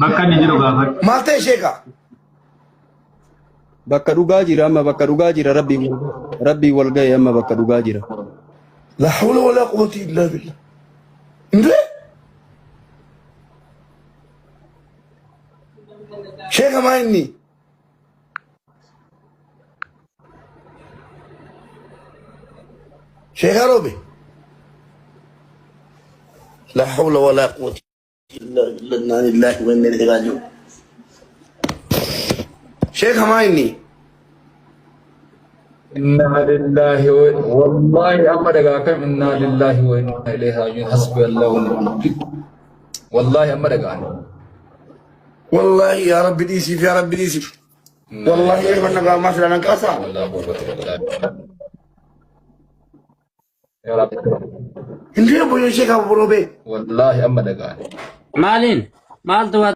Bakka inni jiru gaafadhu. Maal ta'e sheeka? Bakka dhugaa jira amma bakka dhugaa jira rabbii rabbii wal ga'e amma bakka dhugaa jira. La hawla wala quwwata illa billah. Indee? Sheeka maa inni? Sheeka roobe? La hawla wala quwwata illa billah. Inna lillahi wa inna ilayhi raji'un. Sheeka maa inni? Inna lillahi wa wallahi amma dhagaa kam inna lillahi wa inna ilayhi raji'un hasbi Allah wa ni'mal wakiil. Wallahi amma dhagaan. Wallahi yaa rabbi dhiisiif yaa rabbi dhiisiif. Wallahi eeban nagaa ammaa silaa nan qaasaa. Walaa quwwata illaa billah. Yaa Rabbi. Hin deemu yoo sheeka roobee. Wallahi amma dhagaan. Maaliin? Maaltu waa